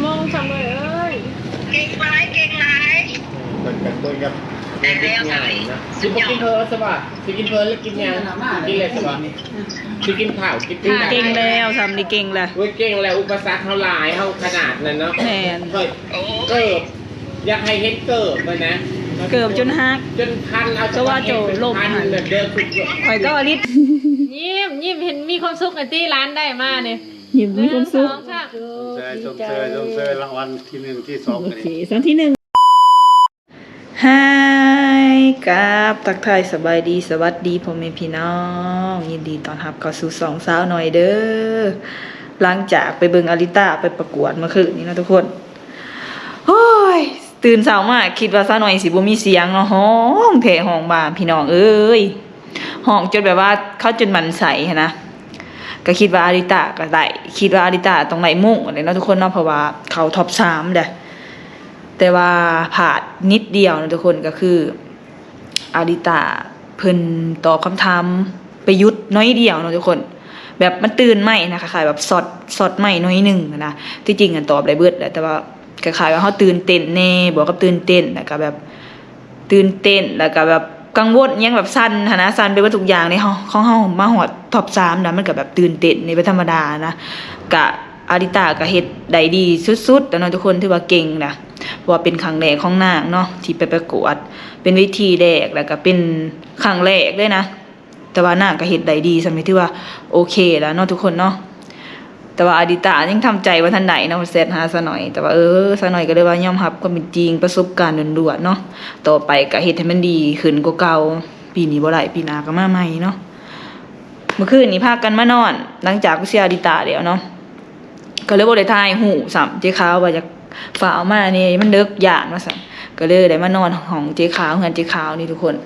ມອງຊຳເລີຍເອີຍ ເກັ່ງຫຼາຍ ເກັ່ງຫຼາຍ. ເອີ ເພິ່ນກໍຄຸຍກັບເດັກໃຫຍ່ເນາະ. ຊິບໍ່ກິນເພີຊະບໍ່? ຊິກິນເພີຫຼືກິນຫຍັງ? ກິນແລ້ວຊະບໍ່? ຊິກິນເຂົ້າ ກິນ ເກັ່ງແລ້ວ ຊຳນີ້ເກັ່ງແລ້ວ. ໂອ້ຍ ເກັ່ງແລ້ວ ອຸປະສັກເຮົາຫຼາຍ ເຮົາຂະໜາດນັ້ນເນາະ. ແມ່ນ ຂ້ອຍ ເກີບ ຢາກໃຫ້ເຫັນເກີບມັນນະ ເກີບຈົນຫັກ ຈົນພັນ ເອົາ ແຕ່ວ່າໂຈລົບຫັ້ນ ແບບເດີມທຸກ ຂ້ອຍກໍອາລິດ ຍິ້ມ ຍິ້ມ ເຫັນມີຄວາມສຸກຫັ້ນຕິ ຫຼານໄດ້ມານີ້ ຍິ້ມມີຄວາມສຸກ. ໜຶ່ງ ສອງ ສາມ ຊົມເຊີຍ ຊົມເຊີຍ ຊົມເຊີຍ ລາງວັນທີໜຶ່ງ ທີສອງ ໂອເຄ ອັນນີ້ ສາມ ທີໜຶ່ງ. ຮາຍ ກັບ ທັກທາຍສະບາຍດີ ສະຫວັດດີພໍ່ແມ່ພີ່ນ້ອງ ຍິນດີຕ້ອນຮັບເຂົ້າສູ່ຊ່ອງສາວໜ້ອຍເດີ. ຫຼັງຈາກໄປເບິ່ງອາລິຕາໄປປະກວດເມື່ອຄືນນີ້ເນາະທຸກຄົນ ໂອ້ຍ ຕື່ນເຊົ້າມາຄິດວ່າສາວໜ້ອຍຊິບໍ່ມີສຽງເນາະ ຮ້ອງແທ້ຮ້ອງບານ ພີ່ນ້ອງເອີຍ ຮ້ອງຈົນແບບວ່າເຂົາຈົນໝັ້ນໄສ້ຫັ້ນນະ. ກໍຄິດວ່າອາລິຕາກໍໄດ້ ຄິດວ່າອາລິຕາຕ້ອງໄດ້ມຸ້ງແຫຼະເນາະທຸກຄົນເນາະ ເພາະວ່າເຂົາທັອບສາມເດ້. ແຕ່ວ່າພາດນິດດຽວເນາະທຸກຄົນ ກໍຄືອາລິຕາເພິ່ນຕອບຄຳຖາມໄປຢຸດໜ້ອຍດຽວເນາະທຸກຄົນ ແບບມັນຕື່ນໄໝນະ ຄ້າຍໆແບບຊັອດ ຊັອດໄໝໜ້ອຍໜຶ່ງນະ. ທີ່ຈິງຫັ້ນຕອບໄດ້ເບິດແຫຼະ ແຕ່ວ່າຄ້າຍໆວ່າເຮົາຕື່ນເຕັ້ນແດ່ ບວກກັບຕື່ນເຕັ້ນ ແລ້ວກໍແບບ ຕື່ນເຕັ້ນ ແລ້ວກະແບບກັງວົນຫຍັງ ແບບສັ່ນຫັ້ນນະ ສັ່ນໄປເບິດທຸກຢ່າງເດ້. ເຮົາ ຂອງເຮົາມາຮອດທັອບສາມນະ ມັນກະແບບຕື່ນເຕັ້ນນີ້ເປັນທຳມະດານະ. ກະອາລິຕາກະເຮັດໄດ້ດີສຸດໆແລ້ວເນາະທຸກຄົນ ຖືວ່າເກັ່ງນະ ເພາະວ່າເປັນຄັ້ງແລກຂອງນາງເນາະ ທີ່ໄປປະກວດ ເປັນເວທີແລກ ແລ້ວກະເປັນຄັ້ງແລກເລີຍນະ. ແຕ່ວ່ານາງກໍເຮັດໄດ້ດີສ່ຳນີ້ ຖືວ່າໂອເຄແລ້ວເນາະທຸກຄົນເນາະ. ແຕ່ວ່າອາລິຕາຍັງທຳໃຈບໍ່ທັນໄດ້ເນາະ ແຊັດຫາສາວໜ້ອຍ ແຕ່ວ່າ ເອີ ສາວໜ້ອຍກໍເລີຍວ່າຍອມຮັບຄວາມເປັນຈິງ ປະສົບການລ້ວນໆເນາະ ຕໍ່ໄປກໍເຮັດໃຫ້ມັນດີຂຶ້ນກວ່າເກົ່າ. ປີນີ້ບໍ່ໄດ້ ປີໜ້າກໍມາໃໝ່ເນາະ. ມື້ຄືນນີ້ພາກັນມານອນ ຫຼັງຈາກເສຍອາລິຕາແລ້ວເນາະ ກໍເລີຍບໍ່ໄດ້ຖ່າຍຮູບຊ້ຳ ເຈ້ຂາວວ່າຢາກຟ້າວມາແດ່ ມັນເດິກ ຢ້ານວ່າຊັ້ນ ກໍເລີຍໄດ້ມານອນຫ້ອງເຈ້ຂາວ ເຮືອນເຈ້ຂາວນີ້ທຸກຄົນ.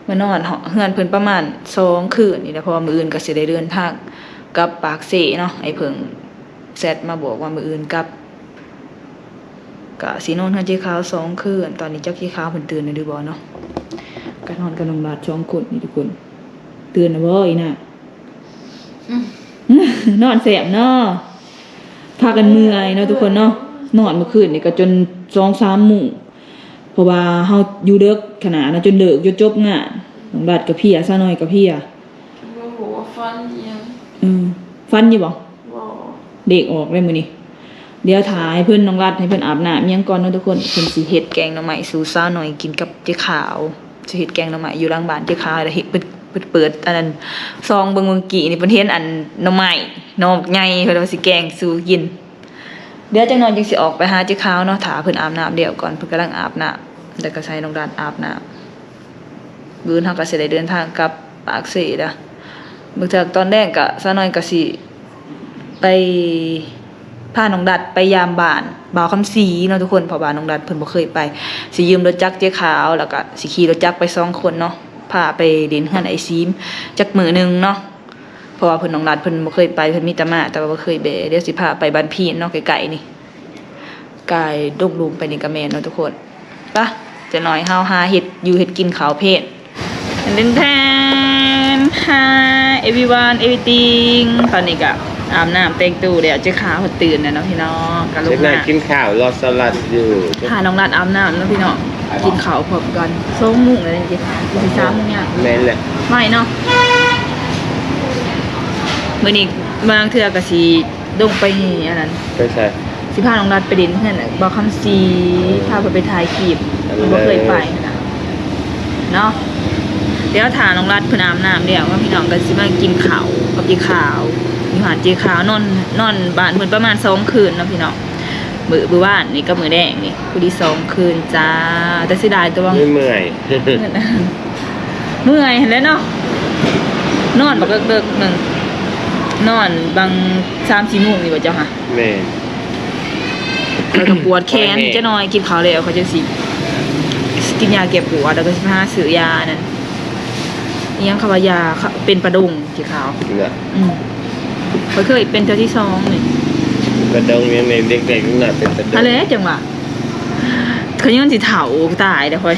ມານອນເຮືອນເພິ່ນປະມານສອງຄືນນີ້ແຫຼະ ເພາະວ່າມື້ອື່ນກໍຊິໄດ້ເດີນທາງກັບປາກເຊເນາະ. ອ້າຍເຜິ້ງແຊັດມາບອກວ່າມື້ອື່ນກັບ ກະຊິນອນເຮືອນເຈ້ຂາວສອງຄືນ. ຕອນນີ້ຈັກເຈ້ຂາວເພິ່ນຕື່ນແລ້ວຫຼືບໍ່ເນາະ ກະນອນກັບນ້ອງບາດສອງຄົນນີ້ທຸກຄົນ. ຕື່ນແລ້ວບໍ່ອີ່ນາ? ອືມ ນອນແຊບເນາະ ພາກັນເມື່ອຍເນາະທຸກຄົນເນາະ. ນອນມື້ຄືນນີ້ກໍຈົນສອງສາມໂມງ ເພາະວ່າເຮົາຢູ່ເດິກຂະໜາດນະ ຈົນເລີກ ຈົນຈົບງານ. ນ້ອງລັດກໍເພຍ ສາວນ້ອຍກໍເພຍ. ບໍ່ຮູ້ວ່າຝັນອີ່ຫຍັງ. ເອີ ຝັນຢູ່ບໍ່? ບໍ່. ເລກອອກແລ້ວມື້ນີ້. ດຽວຖ້າໃຫ້ເພິ່ນ ນ້ອງລັດ ໃຫ້ເພິ່ນອາບນ້ຳຫຍັງກ່ອນເນາະທຸກຄົນ. ເພິ່ນຊິເຮັດແກງໜໍ່ໄມ້ສູ່ສາວນ້ອຍກິນກັບເຈ້ຂາວ. ຊິເຮັດແກງໜໍ່ໄມ້ຢູ່ຫຼັງບ້ານເຈ້ຂາວ ແລ້ວເຮັດ ເປີດ ເປີດ ເປີດອັນນັ້ນ ສ່ອງເບິ່ງເມື່ອກີ້ນີ້ ເພິ່ນເຫັນອັນໜໍ່ໄມ້ ໜໍ່ບັກໃຫຍ່ ເພິ່ນວ່າຊິແກງສູ່ກິນ. ດຽວຈັກໜ້ອຍຈຶ່ງຊິອອກໄປຫາເຈ້ຂາວເນາະ ຖ້າເພິ່ນອາບນ້ຳແລ້ວກ່ອນ. ເພິ່ນກຳລັງອາບນ້ຳ ແລ້ວກໍໃຫ້ນ້ອງລັດອາບນ້ຳ. ມື້ອື່ນເຮົາກໍຊິໄດ້ເດີນທາງກັບປາກເຊລະ. ມື້ເທື່ອຕອນແລງກໍ ສາວນ້ອຍກໍຊິໄປ ພານ້ອງລັດໄປຢາມບ້ານບ່າວຄຳສີເນາະທຸກຄົນ ເພາະວ່ານ້ອງລັດເພິ່ນບໍ່ເຄີຍໄປ. ຊິຢືມລົດຈັກເຈ້ຂາວ ແລ້ວກໍຊິຂີ່ລົດຈັກໄປສອງຄົນເນາະ ພາໄປຫຼິ້ນເຮືອນອ້າຍຊີມຈັກມື້ໜຶ່ງເນາະ. ເພາະວ່າເພິ່ນ ນ້ອງລັດເພິ່ນບໍ່ເຄີຍໄປ ເພິ່ນມີແຕ່ມາ ແຕ່ວ່າບໍ່ເຄີຍແບ. ດຽວຊິພາໄປບ້ານພີນເນາະ ໃກ້ໆນີ້ ກາຍດົງລຸມໄປນີ້ກໍແມ່ນເນາະທຸກຄົນ. ປະ ຈັກໜ້ອຍເຮົາຫາເຮັດຢູ່ເຮັດກິນເຂົ້າເພນ. ແທນ Hi everyone everything. ຕອນນີ້ກໍອາບນ້ຳແຕ່ງໂຕແລ້ວ ເຈ້ຂາວເພິ່ນຕື່ນແລ້ວເນາະພີ່ນ້ອງ ກໍລົງມາກິນຂ້າວ ລໍສະຫຼັດຢູ່ ພານ້ອງລັດອາບນ້ຳເນາະພີ່ນ້ອງ. ກິນເຂົ້າພ້ອມກັນ ສອງໂມງແລ້ວເດ້ ເຈົ້າຂາວ ຊິສາມໂມງຍາມ. ແມ່ນແຫຼະ ໄວເນາະ. ມື້ນີ້ບາງເທື່ອກໍຊິລົງໄປອັນນັ້ນ ໄປໃສ? ຊິພານ້ອງລັດໄປຫຼິ້ນເຮືອນບ່າວຄຳສີ ພາເພິ່ນໄປຖ່າຍຄລິບ ເພິ່ນບໍ່ເຄີຍໄປຫັ້ນນະເນາະ. ດຽວຖ້ານ້ອງລັດເພິ່ນອາບນ້ຳແລ້ວ ພີ່ນ້ອງກໍຊິມາກິນເຂົ້າກັບເຈ້ຂາວ ຢູ່ຮ້ານເຈ້ຂາວ. ນອນ ນອນບ້ານເພິ່ນປະມານສອງຄືນເນາະພີ່ນ້ອງ. ມື້ ມື້ວານນີ້ກັບມື້ແລງນີ້ ພໍດີສອງຄືນຈ້າ. ແຕ່ເສຍດາຍແຕ່ວ່າເມື່ອຍ ເມື່ອຍຫັ້ນແຫຼະເນາະ. ນອນບັກເດິກໆ ໜຶ່ງ ນອນບາງສາມສີ່ໂມງນີ້ບໍ່ເຈົ້າຫະ? ແມ່ນ ແລ້ວກໍປວດແຂນ ແຂນແຫ້ງ ຈັກໜ້ອຍກິນເຂົ້າແລ້ວ ຂ້ອຍຈັ່ງຊິກິນຢາແກ້ປວດ ແລ້ວກໍຊິໄປຫາຊື້ຢາອັນນັ້ນ ອີ່ຫຍັງເຂົາວ່າຢາເປັນປະດົງ ເຈ້ຂາວ. ເຫຼືອ ອືມ ຂ້ອຍເຄີຍເປັນເທື່ອທີສອງນີ້. ກະດົງຫຍັງໃນເດັກເລັກນ້ອຍເປັນກະດົງ ຫັ້ນແຫຼະ ຈັ່ງວ່າຂ້ອຍຍັງຊິເຖົ້າຕາຍແລ້ວຂ້ອຍ.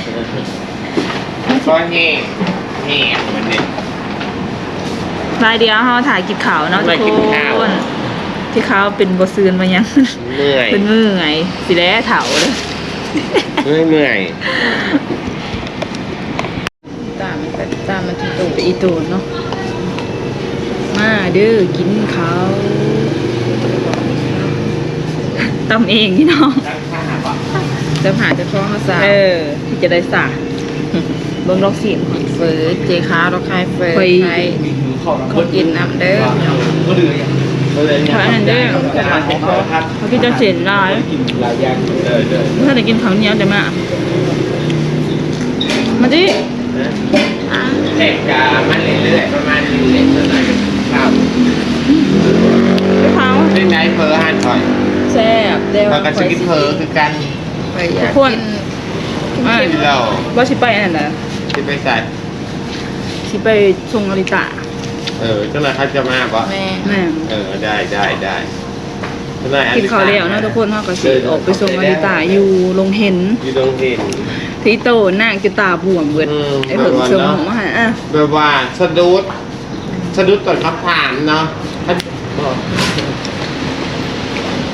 ຂໍແຫ້ງ ແຫ້ງມັນນີ້ ໄປ ດຽວເຮົາຖ້າກິນເຂົ້າເນາະທຸກຄົນ. ຂາວເປັນບໍ່ຊືນບໍ່ຫຍັງ ເມື່ອຍ ເພິ່ນເມື່ອຍ ຊິແລເຖົ້າເລີຍ ເມື່ອຍ ເມື່ອຍ. ຕາມໄປ ຕາມມາທີ່ໂຕ ອີ່ໂຕນເນາະ ມາເດີ ກິນເຂົ້າ ຕຳເອງພີ່ນ້ອງ ຈະຫາເຈົ້າຂອງເຮົາຊະ ເອີ ທີ່ຈະໄດ້ຊະ ເບິ່ງລອກຊີ້ນ ເຝີ ເຈຄາວລາວຂາຍເຝີ ຂ້ອຍ ຂາຍຂອງກິນນຳເດີ ຂາຍອັນນັ້ນເດີ ເຮົາກິນແຕ່ເສັ້ນຫຼາຍ ບໍ່ທັນໄດ້ກິນເຂົ້າໜຽວແຕ່ມາ ມາຕິ ແຕ່ກະມາເລື້ອຍໆ ປະມານນີ້ແຫຼະ ສ່ວນຫຼາຍກໍກິນເຂົ້າ ເຂົ້າ ເປັນໃດເຝີຮ້ານຂ້ອຍ ແຊບ ແຕ່ວ່າຂ້ອຍກໍຊິກິນເຝີຄືກັນ ຂ້ອຍຢາກກິນ ກິນເຫຼົ້າ ວ່າຊິໄປອັນນັ້ນນະ ຊິໄປໃສ? ຊິໄປສົ່ງອາລິຕາ ເອີ ຈັ່ງໃດເຂົາຈະມາບໍ່? ແມ່ນ ແມ່ນ ເອີ ໄດ້ ໄດ້ ໄດ້ ກິນເຂົ້າແລ້ວເນາະທຸກຄົນ ເຮົາກໍຊິອອກໄປສົ່ງອາລິຕາຢູ່ໂຮງຮຽນ ຢູ່ໂຮງຮຽນ ທີ່ໂຕນາງຈະຕາບວມເບິດ ອືມ ໄອ້ເພິ່ນສົ່ງມາໃຫ້ ແບບວ່າສະດຸດ ສະດຸດຕອບຄຳຖາມເນາະ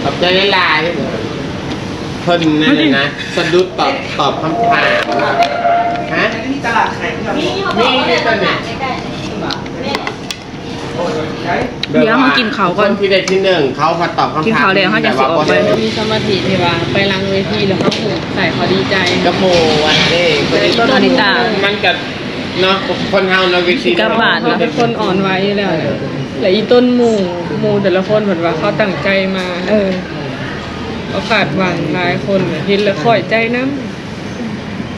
ຂອບໃຈຫຼາຍໆ ເພິ່ນນັ້ນນະ ສະດຸດຕອບ ຕອບຄຳຖາມ ຮະ ມີຢູ່ຕະຫຼາດຂາຍ ມີຢູ່ຕອນນີ້ ດຽວເຮົາກິນເຂົ້າກ່ອນ ຄົນທີ່ໄດ້ທີໜຶ່ງ ເຂົາມາຕອບຄຳຖາມ ກິນເຂົ້າແລ້ວເຮົາຈັ່ງຊິອອກໄປ ມີສະມາທິທີ່ວ່າໄປຫຼັງເວທີແລ້ວເຮົາຮູ້ໃສ່ເຂົາດີໃຈ ກັບໝູ່ອັນເດ້ ອາລິຕາ ມັນກໍເນາະ ຄົນເຮົາເນາະ ເວທີ ຊິກັບບ້ານເນາະ ເຮົາເປັນຄົນອ່ອນໄຫວຢູ່ແລ້ວ ແລ້ວອີ່ຕົ້ນໝູ່ ໝູ່ແຕ່ລະຄົນເພິ່ນວ່າເຂົາຕັ້ງໃຈມາ ເອີ ເຂົາຄາດຫວັງຫຼາຍ ຄົນເຫັນແລ້ວຂອບໃຈນຳ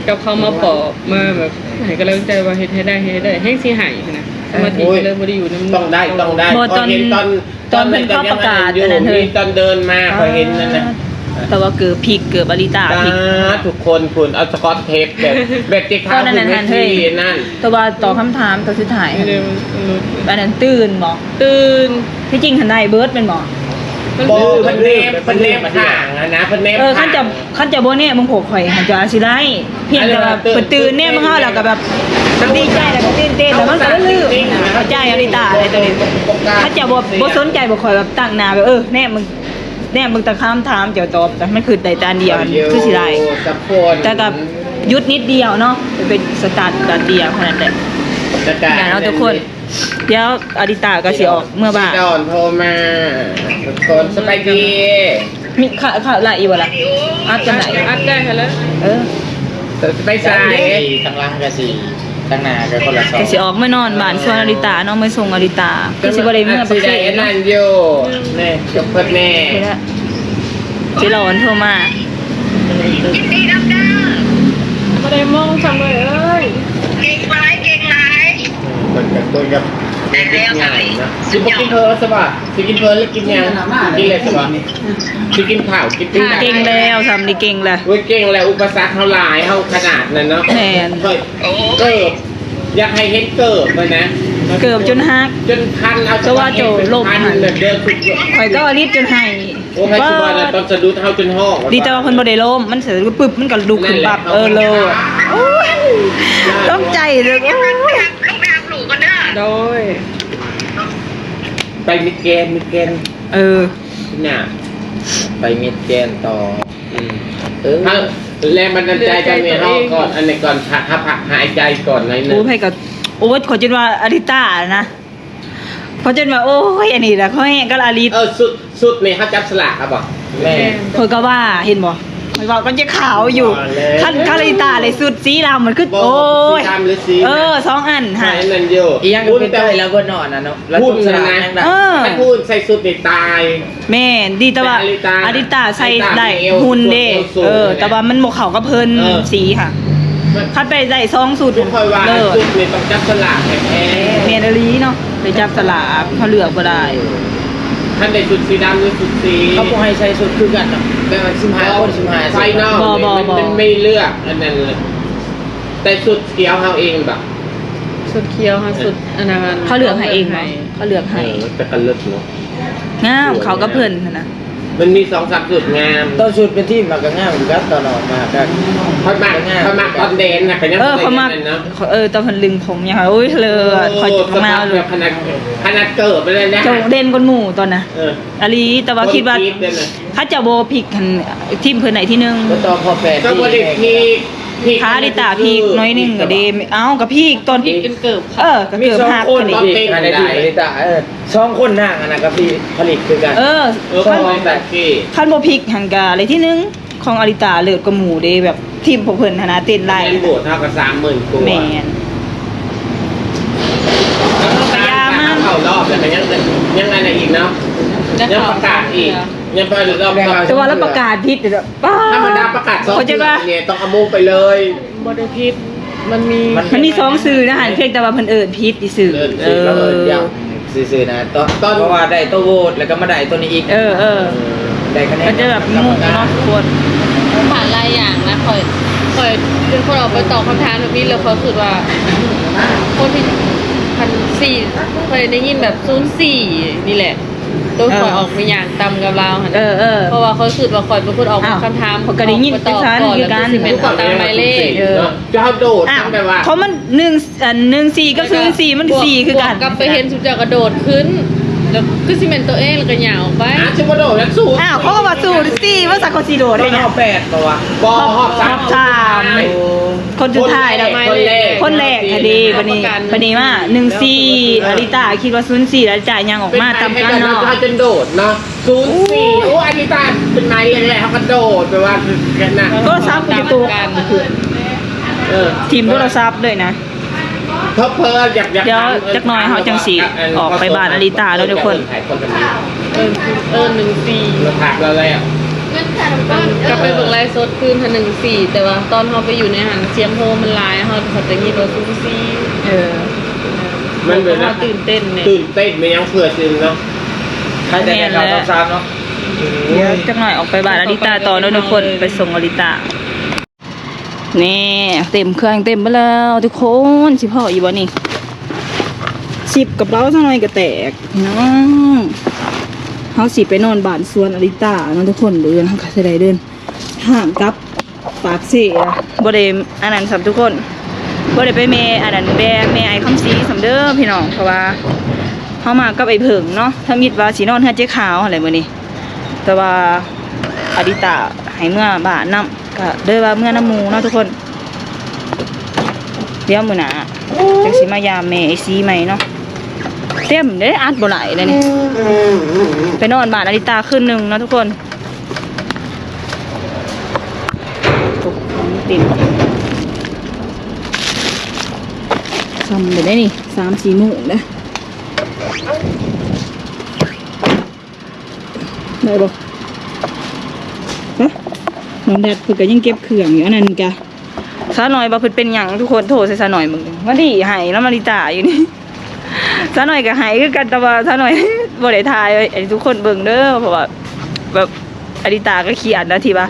ກັບເຂົາມາປອບ ມາແບບໃຫ້ກຳລັງໃຈວ່າເຮັດໃຫ້ໄດ້ ເຮັດໃຫ້ໄດ້ ແຮງຊິໃຫ້ຫັ້ນນະ ສະມາທິກໍເລີຍບໍ່ໄດ້ຢູ່ນຳ ຕ້ອງໄດ້ ຕ້ອງໄດ້ ບໍ່ ຕອນ ຕອນເພິ່ນເຂົ້າປະກາດອັນນັ້ນເຮີ້ຍ ຕອນເດີນມາຂ້ອຍເຫັນນັ້ນນະ ແຕ່ວ່າເກີບພິກ ເກີບອາລິຕາພິກ ທຸກຄົນພຸ້ນ ເອົາສະກອດເທບແບບ ແບບເຈັບຂາວຂຶ້ນເວທີນັ້ນ ແຕ່ວ່າຕອບຄຳຖາມຕອນສຸດທ້າຍ ອັນນັ້ນຕື່ນບໍ່? ຕື່ນ ທີ່ຈິງຫັ້ນໄດ້ເບິດແມ່ນບໍ່? ບໍ່ ເພິ່ນແນມ ເພິ່ນແນມຂ້າງຫັ້ນນະ ເພິ່ນແນມ ເອີ ຄັນຈະ ຄັນຈະບໍ່ແນມເບິ່ງພວກຂ້ອຍຫັ້ນ ເຈົ້າອາດຊິໄດ້ ພຽງແຕ່ວ່າເພິ່ນຕື່ນແນມເບິ່ງເຮົາ ແລ້ວກໍແບບດີໃຈ ແລ້ວກໍຕື່ນເຕັ້ນ ແລ້ວມັນກໍລືມ ເຂົ້າໃຈອາລິຕາໄດ໋ໂຕນີ້ ຄັນເຈົ້າບໍ່ ບໍ່ສົນໃຈ ບໍ່ຄ່ອຍແບບຕັ້ງໜ້າແບບ ເອີ ແນມເບິ່ງ ແນມເບິ່ງແຕ່ຄຳຖາມເຈົ້າຕອບ ແຕ່ມັນຄິດໄດ້ແຕ່ອັນດຽວຫັ້ນ ຄືຊິໄດ້ ແຕ່ກໍຢຸດນິດດຽວເນາະ ໄປສະຕາດດຽວເທົ່ານັ້ນແຫຼະ ຢ່າເນາະທຸກຄົນ. ດຽວອາລິຕາກໍຊິອອກເມືອບ້ານ ດອນໂທມາ ທຸກຄົນສະບາຍດີ ມີ ຂະ ຂະ ໄລອີກບໍ່ລະ ອັດຈັ່ງໃດ ອັດໄດ້ຫັ້ນລະ ເອີ ໄປໃສ ທາງຫຼັງກໍຊິ ທາງໜ້າກໍຄົນລະສອງ ກໍຊິອອກເມືອນອນບ້ານ ສ່ວນອາລິຕາເນາະ ເມືອສົ່ງອາລິຕາ ກໍຊິບໍ່ໄດ້ເມືອປາກເຊ ອັນນັ້ນຢູ່ ແນ່ ຈົບເພິ່ນແນ່ ຊິລອນໂທມາ ຍິນດີນຳເດີ ບໍ່ໄດ້ມອງຊ້ຳເລີຍເອີຍ ເກັ່ງຫຼາຍ ເກັ່ງຫຼາຍ ເອີ ເພິ່ນກໍຄຸຍກັບເດັກໃຫຍ່ເນາະ ຊິບໍ່ກິນເພີຊະບໍ່ ຊິກິນເພີຫຼືກິນຫຍັງ ກິນແລ້ວຊະບໍ່ ຊິກິນເຂົ້າ ກິນ ເກັ່ງແລ້ວ ຊ່ຳນີ້ເກັ່ງແລ້ວ ໂອ້ຍ ເກັ່ງແລ້ວ ອຸປະສັກເຮົາຫຼາຍ ເຮົາຂະໜາດນັ້ນເນາະ ແມ່ນ ຂ້ອຍ ເກີບ ຢາກໃຫ້ເຫັນເກີບມັນນະ ເກີບຈົນຫັກ ຈົນພັນ ເອົາ ແຕ່ວ່າໂຈລົບຫັ້ນ ເດີ ຂ້ອຍກໍອາລິດຈົນໄຫ້ ໂອ້ ໃຜຊິວ່າລະ ຕອນສະດຸດເຮົາຈົນຮ້ອງ ດີແຕ່ວ່າເພິ່ນບໍ່ໄດ້ລົ້ມ ມັນສະດຸດປຶບ ມັນກໍລຸກຂຶ້ນປັບ ເອີ ໂລດ ໂອ້ຍ ຕົກໃຈເລີຍ ໂອ້ຍ ໂດຍ ໄປມິດແກນ ມິດແກນ ເອີ ໜ້າ ໄປມິດແກນຕໍ່ ອືມ ເອີ ແຮງບັນດານໃຈຈາກແມ່ເຮົາກ່ອນ ອັນນີ້ກ່ອນ ພັກ ພັກຫາຍໃຈກ່ອນໜ້ອຍໜຶ່ງ ໂອ້ ໃຜກໍ ໂອ້ຍ ຂໍຈົນວ່າອາລິຕານະ ເຂົາຈົນວ່າ ໂອ້ຍ ອັນນີ້ລະ ເຂົາແຮງກັນອາລິດ ເອີ ຊຸດ ຊຸດນີ້ເຮົາຈັບສະຫຼາກເອົາບໍ່? ແມ່ນ ຂ້ອຍກໍວ່າ ເຫັນບໍ່? ຂ້ອຍເວົ້າກັບເຈ້ຂາວຢູ່ ຄັນ ຄັນອາລິຕາໄດ້ຊຸດສີດຳ ມັນຄື ໂອ້ຍ ເອີ ສອງອັນຫັ້ນ ອັນນັ້ນຢູ່ ອີຫຍັງກໍເປັນໄປແລ້ວເບິດເນາະ ອັນນັ້ນເນາະ ລະ ເອີ ຄັນຜູ້ອື່ນໃສ່ຊຸດນີ້ຕາຍ ແມ່ນ ດີແຕ່ວ່າອາລິຕາໃສ່ໄດ້ ຫຸ່ນເດ້ ເອີ ແຕ່ວ່າມັນບໍ່ເຂົ້າກັບເພິ່ນ ເອີ ສີຫະ ຄັນໄປໄດ້ສອງຊຸດ ຂ້ອຍວ່າຊຸດນີ້ຕ້ອງຈັບສະຫຼາກແທ້ໆ ແມ່ນອີ່ຫຼີເນາະ ໄປຈັບສະຫຼາກ ເຮົາເລືອກບໍ່ໄດ້ ຄັນໄດ້ຊຸດສີດຳຫຼືຊຸດສີ ເຂົາບໍ່ໃຫ້ໃສ່ຊຸດຄືກັນເນາະ ແບບວ່າສິບຫ້າຄົນ ສິບຫ້າ ໃສ່ເນາະ ບໍ່ ບໍ່ ມັນ ບໍ່ ມັນມີເລືອກອັນນັ້ນ ແຕ່ຊຸດຂຽວເຮົາເອງບໍ່? ຊຸດຂຽວເຮົາ ເອີ ຊຸດອັນນັ້ນ ເຂົາເລືອກໃຫ້ເອງບໍ່? ເຂົາເລືອກໃຫ້ ເອີ ແຕ່ກໍເລີດເນາະ ງາມ ເຂົ້າກັບເພິ່ນຫັ້ນນະ ມັນມີສອງສາມຊຸດງາມ ຕອນຊຸດເປັນທີມມັນກໍງາມຄືກັນ ຕອນອອກມາກໍ ຂ້ອຍມັກ ງາມ ຂ້ອຍມັກຕອນແດນນະ ກໍຍັງ ເອີ ບໍ່ໄດ້ ຂ້ອຍມັກ ອັນນັ້ນເນາະ ເອີ ຕອນເພິ່ນດຶງຜົມຫຍັງ ໂອ້ຍ ເລີດ ໂອ້ ຂ້ອຍຈົກມາ ສະພາບແບບຂະໜາດ ຂະໜາດເກີບໄປເລີຍນະ ໂຈງເດັ່ນກວ່າໝູ່ຕອນນະ ເອີ ອີ່ຫຼີ ແຕ່ວ່າຄິດວ່າ ຄົນຄິດເດ້ນະ ເຂົາເຈົ້າບໍ່ພິກຫັ້ນ ທີມເພິ່ນໄດ້ທີໜຶ່ງ ບໍ່ຕ້ອງພໍແປດ ເຈົ້າບໍ່ໄດ້ພິກ ພາລິຕາພີກໜ້ອຍໜຶ່ງກໍເດ້ ເອົ້າ ກໍພີກຕອນ ພີກຈົນເກີບ ເອີ ກໍເກີບຫັກ ມີສອງຄົນ ນີ້ ພີກ ອັນໃດທີ່ພາລິຕາ ເອີ ສອງຄົນນາງອັນນັ້ນກໍພີກ ຜະລິດຄືກັນ ເອີ ເອີ ສອງ ຄັນບໍ່ພີກຫັ້ນກໍໄດ້ທີໜຶ່ງ ຂອງອາລິຕາເລີດກວ່າໝູ່ເດ້ ແບບທີມພວກເພິ່ນຫັ້ນນະ ເຕັ້ນຫຼາຍ ແມ່ນໂຫວດເຮົາກໍສາມໝື່ນກວ່າ ແມ່ນ ກໍຢ່າມັນ ເຂົ້າລອບແລ້ວກໍຍັງ ຍັງອັນນັ້ນອີກເນາະ ຍັງປະກາດອີກ ຍັງປະກາດລອບ ແຕ່ວ່າລາວປະກາດຜິດ ປາດ ທຳມະດາປະກາດສອງເທື່ອນີ້ຕ້ອງເອົາໂມງໄປເລີຍ ບໍ່ໄດ້ຜິດ ມັນມີ ມັນມີສອງຊື່ນະຫັ້ນ ພຽງແຕ່ວ່າເພິ່ນເອີ້ນຜິດຊື່ໆ ເອີ ຊື່ໆນະ ຕອນ ຕອນ ເພາະວ່າໄດ້ໂຕໂຫວດ ແລ້ວກໍມາໄດ້ໂຕນີ້ອີກ ເອີ ເອີ ໄດ້ຄະແນນ ມັນຈະແບບງົງເນາະທຸກຄົນ ຜ່ານຫຼາຍຢ່າງນະ ຂ້ອຍ ຂ້ອຍເປັນຄົນອອກໄປຕອບຄຳຖາມແບບນີ້ ແລ້ວຂ້ອຍຄິດວ່າ ຄົນທີ່ ຄັນສີ່ ຂ້ອຍໄດ້ຍິນແບບສູນສີ່ນີ້ແຫຼະ ໂຕຂ້ອຍອອກໄປຍ່າງຕຳກັບລາວຫັ້ນ ເອີ ເອີ ເພາະວ່າຂ້ອຍຄິດວ່າຂ້ອຍເປັນຄົນອອກຄຳຖາມ ຂ້ອຍກໍໄດ້ຍິນໄປຕອບກ່ອນ ຄືກັນ ແລ້ວຄືຊິແມ່ນເອົາຕາມໝາຍເລກ ເອີ ເຈົ້າໂດດ ອ້າວ ແບບວ່າ ເພາະມັນໜຶ່ງ ອັນ ໜຶ່ງສີ່ ກັບສູນສີ່ ມັນສີ່ຄືກັນ ກັບໄປເຫັນຊຸມເຈົ້າກະໂດດຂຶ້ນ ແລ້ວຄືຊິແມ່ນໂຕເອງ ແລ້ວກໍຍ່າງອອກໄປ ອ້າວ ຊິບໍ່ໂດດແລ້ວສູນ ອ້າວ ເຂົາກໍວ່າສູນສີ່ ວ່າຊັ້ນເຂົາຊິໂດດໄດ້ຫຍັງ ຮອບແປດບໍ່ວະ ບໍ່ ຮອບສາມ ຮອບສາມ ໂອ້ ຄົນສຸດທ້າຍແລ້ວ ຄົນແລກ ຄົນແລກ ຄົນແລກ ອັນນີ້ ບັດນີ້ ບັດນີ້ມາໜຶ່ງສີ່ ອາລິຕາຄິດວ່າສູນສີ່ ອາລິຕາຍ່າງອອກມາຕຳກັນເນາະ ເຮົາຈົນໂດດເນາະ ສູນສີ່ ໂອ້ ອາລິຕາເປັນໝາຍເລກແລກ ເຮົາກໍໂດດ ແບບວ່າ ໂທລະສັບຢູ່ໂຕະ ເອີ ຖິ້ມໂທລະສັບເລີຍນະ ເພິ່ນຢາກ ຢາກ ດຽວຈັກໜ້ອຍເຮົາຈັ່ງຊິອອກໄປບ້ານອາລິຕາເນາະທຸກຄົນ ເອີ ເອີ ໜຶ່ງສີ່ ມາຖາມລາວແລ້ວ ກັບໄປເບິ່ງໄລຟ໌ສົດຄືນຫັ້ນ ໜຶ່ງສີ່ ແຕ່ວ່າຕອນເຮົາໄປຢູ່ໃນຫັ້ນ ສຽງໂຮມັນຫຼາຍ ເຮົາ ເຮົາໄດ້ຍິນວ່າສູນສີ່ ເອີ ມັນແບບ ເຮົາຕື່ນເຕັ້ນແນ່ ຕື່ນເຕັ້ນແມ່ນຫຍັງເພື່ອຊື່ເນາະ ໃຜຈະໄດ້ເຂົ້າຮອບສາມເນາະ ດຽວຈັກໜ້ອຍອອກໄປບ້ານອາລິຕາຕໍ່ເນາະທຸກຄົນ ໄປສົ່ງອາລິຕາ. ນີ້ ເຕັມເຄື່ອງເຕັມເບິດແລ້ວທຸກຄົນ ຊິພໍຢູ່ບໍ່ນີ້ ຊິບກະເປົາ ສາວນ້ອຍກະແຕກ ພີ່ນ້ອງ ເຮົາຊິໄປນອນບ້ານສວນອາລິຕາເນາະທຸກຄົນ ມື້ອື່ນເຮົາກະຊິໄດ້ເດີນທາງກັບປາກເຊ ບໍ່ໄດ້ອັນນັ້ນຊ້ຳທຸກຄົນ ບໍ່ໄດ້ໄປແມ່ອັນນັ້ນ ແບ ແມ່ອ້າຍຄຳສີຊ້ຳເດີພີ່ນ້ອງ ເພາະວ່າເຮົາມາກັບອ້າຍເຜິ້ງເນາະ ທຳອິດວ່າຊິນອນເຮືອນເຈ້ຂາວຫັ້ນແຫຼະມື້ນີ້ ແຕ່ວ່າອາລິຕາໃຫ້ເມືອບ້ານນຳ ກະເລີຍວ່າເມືອນຳໝູ່ເນາະທຸກຄົນ ດຽວມື້ໜ້າຈັ່ງຊິມາຢາມແມ່ໄອ້ສີໃໝ່ເນາະ ເຕັມເດ້ ອັດບໍ່ໄດ້ເດ້ນີ້ ໄປນອນບ້ານອາລິຕາຄືນໜຶ່ງເນາະທຸກຄົນ ໂອ້ ເຕັມ ຊ້ຳເດ້ນີ້ ສາມສີ່ໂມງເດ້. ໄດ້ບໍ່? ຮະ? ນ້ອງແດດເພິ່ນກໍຍັງເກັບເຄື່ອງຢູ່ ອັນນັ້ນກະ ສາວນ້ອຍວ່າເພິ່ນເປັນຫຍັງ ທຸກຄົນໂທໃສ່ສາວນ້ອຍເບິ່ງ ມາດີໃຫ້ນຳອາລິຕາຢູ່ນີ້ ສາວນ້ອຍກໍໃຫ້ຄືກັນ ແຕ່ວ່າສາວນ້ອຍບໍ່ໄດ້ຖ່າຍໃຫ້ທຸກຄົນເບິ່ງເດີ ເພາະວ່າແບບ ອາລິຕາກໍຄຽດນະ ທີ່ວ່າ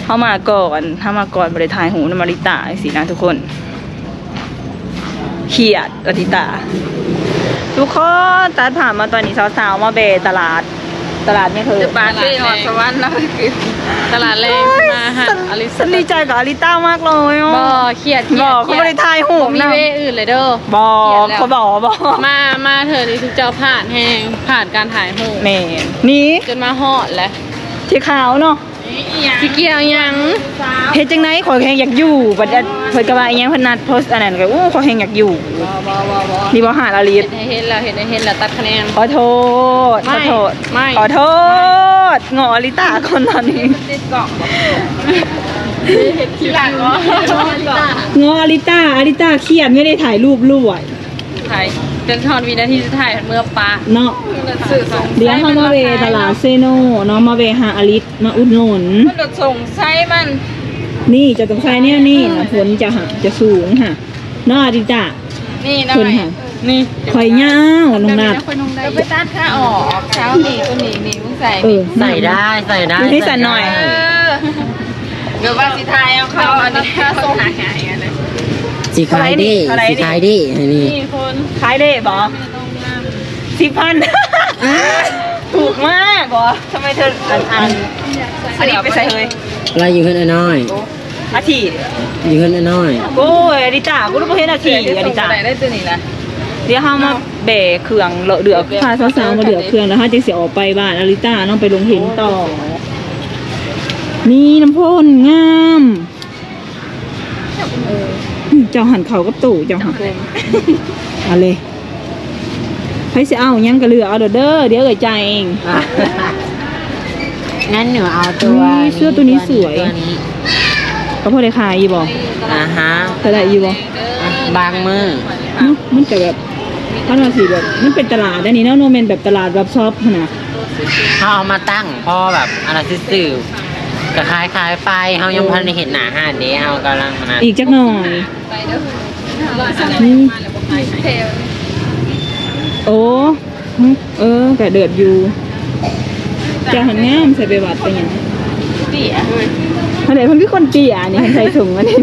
ເຮົາມາກ່ອນ ເຮົາມາກ່ອນບໍ່ໄດ້ຖ່າຍຮູບນຳອາລິຕາຈັ່ງຊີ້ນະທຸກຄົນ ຄຽດອາລິຕາ ທຸກຄົນ ຕັດພາບມາຕອນນີ້ ສາວໆມາແວ່ຕະຫຼາດ ຕະຫຼາດແມ່ເພິ່ນ ຈະປາເຊຮອດສະຫວັນນະ ຕະຫຼາດແລງ ໂອ້ຍ ມາຫາອາລິ ສັນດີໃຈກັບອາລິຕາມາກເລີຍ ບໍ່ ຄຽດ ບໍ່ ຄຽດ ເຂົາບໍ່ໄດ້ຖ່າຍຮູບນຳ ບໍ່ມີເວອື່ນເລີຍເດີ ບໍ່ ຄຽດແລ້ວ ເຂົາບໍ່ ບໍ່ ມາ ມາເທື່ອນີ້ ເຈົ້າພາດແຮງ ພາດການຖ່າຍຮູບ ແມ່ນ ນີ້ ຈົນມາຮອດແຫຼະ ທີ່ຂາວເນາະ ຊິກ່ຽວຫຍັງ ເຮັດຈັ່ງໃດ ຂ້ອຍແຮງຢາກຢູ່ ບັດເພິ່ນກໍວ່າອີ່ຫຍັງ ເພິ່ນນັດໂພສອັນນັ້ນກໍ ໂອ້ ຂ້ອຍແຮງຢາກຢູ່ ບໍ່ ບໍ່ ບໍ່ ບໍ່ ນີ້ບໍ່ຫາລະລິດ ເຮັດໃຫ້ເຫັນແລ້ວ ເຮັດໃຫ້ເຫັນແລ້ວ ຕັດຄະແນນ ຂໍໂທດ ບໍ່ ຂໍໂທດ ບໍ່ ຂໍໂທດ ງໍອາລິຕາກ່ອນຕອນນີ້ ຕິດກ້ອງບໍ່ ເຮັດທີຫຼັງເນາະ ງໍອາລິຕາ ອາລິຕາຄຽດ ໄມ່ໄດ້ຖ່າຍຮູບລວຍ ຖ່າຍຈົນຮອດວິນາທີສຸດທ້າຍເມືອປະເນາະ ດຽວເຮົາມາແວ່ຕະຫຼາດເຊໂນເນາະ ມາແວ່ຫາອາລິດ ມາອຸດໜູນ ມັນໂດດສົງໄຊມັນ ນີ້ເຈົ້າຕ້ອງໃສ່ແນວນີ້ນະ ຜົນຈະຫະ ຈະສູງຫະ ເນາະອາລິຕາ ນີ້ເພິ່ນຫະ ນີ້ ຂ້ອຍຍາວ ນ້ອງນັດ ໄປຕັດຂາອອກ ເຊົ້ານີ້ ຕົວນີ້ ນີ້ ໃສ່ ເອີ ໃສ່ໄດ້ ໃສ່ໄດ້ ໃສ່ໜ້ອຍ ເອີ ກໍວ່າຊິຖ່າຍເອົາເຂົາອັນນີ້ ຊິຂາຍເດ້ ເທົ່າໃດນີ້ ຊິຂາຍເດ້ ອັນນີ້ ນີ້ຄົນ ຂາຍເດ້ບໍ່ ສິບພັນ ອ່າ ຖືກມາກບໍ່? ທຳໄມເທີອັນ ອັນ ອັນນີ້ໄປໃສເຮີ້ຍ? ລາວຢູ່ເຮືອນອ້າຍນ້ອຍ. ອາທິດ ຢູ່ເຮືອນອ້າຍນ້ອຍ. ໂອ້ຍ ອາລິຕາ ກູບໍ່ເຫັນອາທິດ ອາລິຕາ. ໄດ້ຕົວນີ້ລະ. ດຽວເຮົາມາແບກເຄື່ອງເລາະເລືອກ ພາສາວໆມາເລືອກເຄື່ອງ ແລ້ວເຮົາຈຶ່ງຊິອອກໄປບ້ານອາລິຕາເນາະ ໄປໂຮງຮຽນຕໍ່. ນີ້ນ້ຳຝົນງາມ. ເອີ ເຈົ້າຫັ້ນເຂົ້າກັບໂຕເຈົ້າຫັ້ນ. ເອົາເລີຍ ໃຜຊິເອົາຫຍັງກໍເລືອກເອົາເດີ ດຽວເອື້ອຍຈ່າຍເອງ. ອ່ະ ນັ້ນໜູເອົາຕົວນີ້ ເສື້ອຕົວນີ້ສວຍ ຕົວນີ້ ກໍພໍໄດ້ຂາຍຢູ່ບໍ່? ອາຮະ ກໍໄດ້ຢູ່ບໍ່? ບາງມື້ເນາະ ມັນກໍແບບ ເຮົາວ່າຊິແບບ ມັນເປັນຕະຫຼາດອັນນີ້ເນາະ ບໍ່ແມ່ນແບບຕະຫຼາດແບບຊັອບຫັ້ນນະ. ເຮົາເອົາມາຕັ້ງພໍແບບອັນນັ້ນຊື່ໆ ກໍຂາຍໆໄປ ເຮົາຍັງບໍ່ທັນໄດ້ເຮັດໜ້າຮ້ານເດ້ ເຮົາກຳລັງອັນນັ້ນ ອີກຈັກໜ່ອຍ. ອືມ ໂອ້ ເອີ ກະເດືອດຢູ່. ເຈົ້າຫັ້ນງາມ ໃສ່ໄປວັດໄປຫຍັງ. ເຕ້ຍ ຫັ້ນແຫຼະ ເພິ່ນຄືຄົນເຕ້ຍນີ້ ໃສ່ຖົງອັນນີ້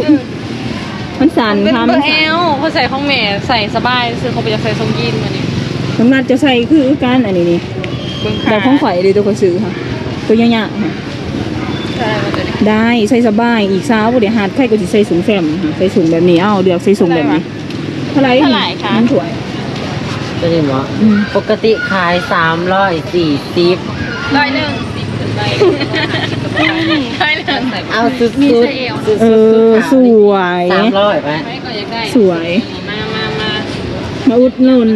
ມັນສັ້ນ ມັນເປັນເບີແອລ ເພິ່ນໃສ່ຂອງແມ່ໃສ່ສະບາຍຊື່ ເຂົາບໍ່ຢາກໃສ່ຊົງຢີນອັນນີ້. ນ້ອງນັດຈະໃສ່ຄືກັນອັນນີ້ນີ້ ເບິ່ງຂາ ແບບຂອງຂ້ອຍເດ້ ຕົວຂ້ອຍຊື້ຫັ້ນ ຕົວຍາວໆຫັ້ນ. ໄດ້ ໃສ່ສະບາຍ ອີກສາວບໍ່ໄດ້ຮັດ ໃຜກໍຊິໃສ່ຊົງແຊມ ໃສ່ຊົງແບບນີ້ ເອົາ ເລືອກໃສ່ຊົງແບບນີ້. ເທົ່າໃດ? ເທົ່າໃດຄະ? ໜຶ່ງຖ້ວຍ. ຕົວນີ້ບໍ? ອືມ ປົກກະຕິຂາຍສາມຮ້ອຍສີ່ສິບ. ຮ້ອຍໜຶ່ງ. ຮ້ອຍໜຶ່ງ. ເອົາສຸດໆ ສຸດໆ ເອີ ສຸດຂາວນີ້ ສາມຮ້ອຍໄປ. ສວຍ ມາໆໆ ມາອຸດໜູນ.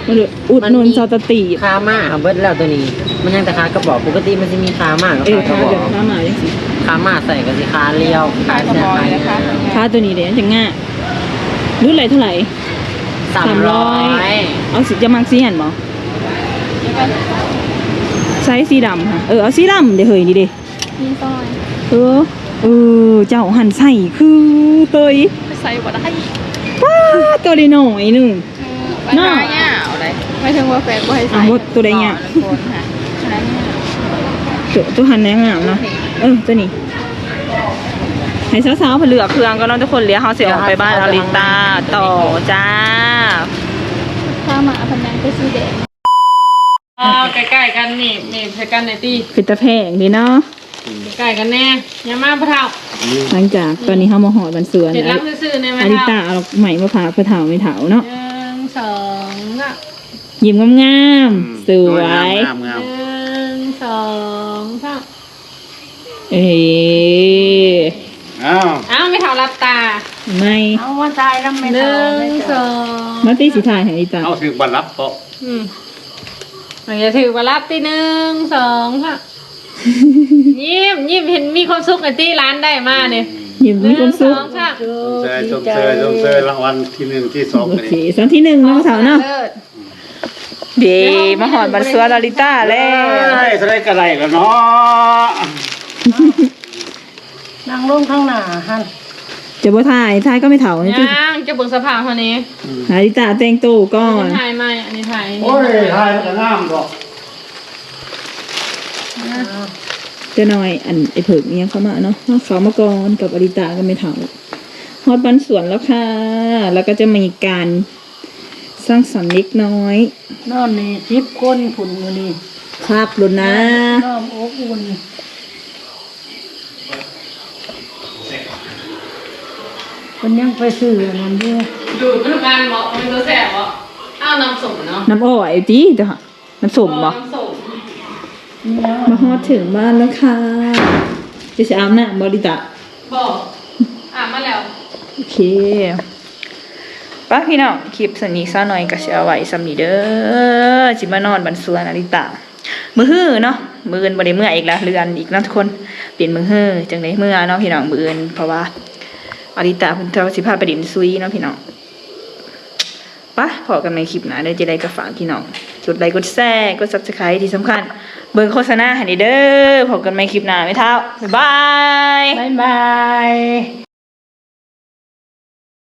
ມາດູ ອຸດໜູນຊາວຕະຕີບ. ຄາມາເບິດແລ້ວຕົວນີ້ ມັນຍັງແຕ່ຄາກະບອກ. ປົກກະຕິມັນຊິມີຄາມາກັບ ເອີ ຄາກະບອກ ຄາມາຈັ່ງຊີ້. ຄາມາໃສ່ກໍຊິຄາລຽວ ຄາກະບອກ ຄາຕົວນີ້ເດ້ ມັນຈັ່ງງາມ. ລຸດໄຫຼເທົ່າໃດ? ສາມຮ້ອຍ. ສາມຮ້ອຍ ເອົາສີ ຈະມັກສີຫັ້ນບໍ່? ໃສ່ສີດຳຫະ. ເອີ ເອົາສີດຳເດ້ເຮີ້ຍ ນີ້ເດ້. ເອີ ເອີ ເຈົ້າຫັ້ນໃສ່ຄືເຮີ້ຍ ໃສ່ບໍ່ໄດ້. ປ້າ ຕົວນ້ອຍໜຶ່ງ ເອີ ເນາະ ຍາວເດ້. ໝາຍເຖິງວ່າແຟນບໍ່ໃຫ້ໃສ່. ອ່າ ບໍ່ ຕົວໃດຍາວ? ຕົວ ຕົວຫັ້ນແຫຼະງາມເນາະ. ເອີ ຕົວນີ້ ໃຫ້ສາວໆເພິ່ນເລືອກເຄື່ອງກ່ອນເນາະທຸກຄົນ. ແລ້ວເຮົາຊິອອກໄປບ້ານອາລິຕາຕໍ່ຈ້າ. ພາມາເພິ່ນຍັງແຕ່ສີແດງ. ໃກ້ໆກັນ ໜີບ ໜີບໃສ່ກັນແດ່ຕິ. ເປັນຕາແພງເດ້ເນາະ ໃກ້ໆກັນແດ່. ຢ່າມາພໍ່ເຖົ້າ. ຫຼັງຈາກຕອນນີ້ເຮົາມາຮອດບ້ານສວນ ເຮັດຫຼັງຊື່ໆແດ່ແມ່ເຖົ້າ. ອາລິຕາເອົາດອກໄມ້ມາຝາກພໍ່ເຖົ້າແມ່ເຖົ້າເນາະ. ໜຶ່ງ ສອງ ສາມ ຍິ້ມງາມໆ. ອືມ ສວຍ ງາມໆ. ໜຶ່ງ ສອງ ສາມ. ເອີ ອ້າວ ອ້າວ ແມ່ເຖົ້າຫຼັບຕາໃໝ່. ເອົາມາຖ່າຍນຳແມ່ເຖົ້າ. ໜຶ່ງ ສອງ ມາຕິ ຊິຖ່າຍໃຫ້ອີຕາ. ເອົາຖືກບັດຫຼັບເພາະ ອືມ ເອົາຢ່າຖືກບັດຫຼັບຕິ. ໜຶ່ງ ສອງ ສາມ. ຍິ້ມ ຍິ້ມ ເຫັນມີຄວາມສຸກແລ້ວຕິ ຫຼານໄດ້ມານີ້. ຍິ້ມມີຄວາມສຸກ. ໜຶ່ງ ສອງ ສາມ. ຊົມເຊີຍ ຊົມເຊີຍ ຊົມເຊີຍ ລາງວັນທີໜຶ່ງ ທີສອງ. ໂອເຄ ຊັ້ນທີໜຶ່ງເນາະ ເຖົ້າເນາະ. ເດ້ ມາຮອດບ້ານສວນອາລິຕາແລ້ວ. ເອີຍ ເທົ່າໃດກໍໄດ້ແລ້ວເນາະ. ນັ່ງລົງຂ້າງໜ້າຫັ້ນ. ຈະບໍ່ຖ່າຍ ຖ່າຍກັບແມ່ເຖົ້ານີ້ຕິ. ຍັງ ຈະເບິ່ງສະພາບເຮົານີ້. ອາລິຕາແຕ່ງໂຕກ່ອນ. ອັນນີ້ຖ່າຍໃໝ່ ອັນນີ້ຖ່າຍ. ໂອ້ຍ ຖ່າຍມັນກໍງາມດອກ. ອ່າ ຈະໜ້ອຍ ອັນ ໄອ້ເຜິກອີ່ຫຍັງເຂົ້າມາເນາະ. ເຮົາເຂົ້າມາກ່ອນກັບອາລິຕາກັບແມ່ເຖົ້າ. ຮອດບ້ານສວນແລ້ວຄ່ະ. ແລ້ວກໍຈະມີການ ສັງສັນເດັກນ້ອຍ. ນອນນີ້ສິບຄົນພຸ້ນມື້ນີ້. ຄັກໂລດນະ. ນ້ອງອົບອຸ່ນ. ເພິ່ນຍັງໄປຊື້ອັນນັ້ນຢູ່. ດູດມັນກັນເບາະ ມັນບໍ່ແຊບເບາະ. ເອົານ້ຳສົ້ມເນາະ. ນ້ຳອ້ອຍຕິ ນ້ຳສົ້ມບໍ່? ເອີ ນ້ຳສົ້ມ. ມາຮອດເຖິງບ້ານແລ້ວຄ່ະ. ຈະຊິອາບນ້ຳບໍ່ ລິຕະ? ບໍ່ ອາບມາແລ້ວ. ໂອເຄ ໄປພີ່ນ້ອງ ຄລິບສ່ຳນີ້ສາວນ້ອຍກໍຊິເອົາໄວ້ສ່ຳນີ້ເດີ. ຊິມານອນບ້ານສວນອາລິຕາມື້ຮືເນາະ. ມື້ອື່ນບໍ່ໄດ້ເມືອອີກລະ ເລື່ອນອີກເນາະທຸກຄົນ. ເປັນມື້ຮື ຈັ່ງໄດ້ເມືອເນາະພີ່ນ້ອງ ມື້ອື່ນ ເພາະວ່າອາລິຕາເພິ່ນເຂົາຊິພາໄປຫຼິ້ນຊຸຍເນາະພີ່ນ້ອງ. ປະ ພໍ້ກັນໃໝ່ຄລິບໜ້າເດີ. ຈັ່ງໃດກໍຝາກພີ່ນ້ອງກົດໄລ ກົດແຊ ກົດ Subscribe ທີ່ສຳຄັນເບິ່ງໂຄສະນາໃຫ້ແດ່ເດີ. ພໍ້ກັນໃໝ່ຄລິບໜ້າແມ່ເຖົ້າ ບາຍບາຍ ບາຍບາຍ.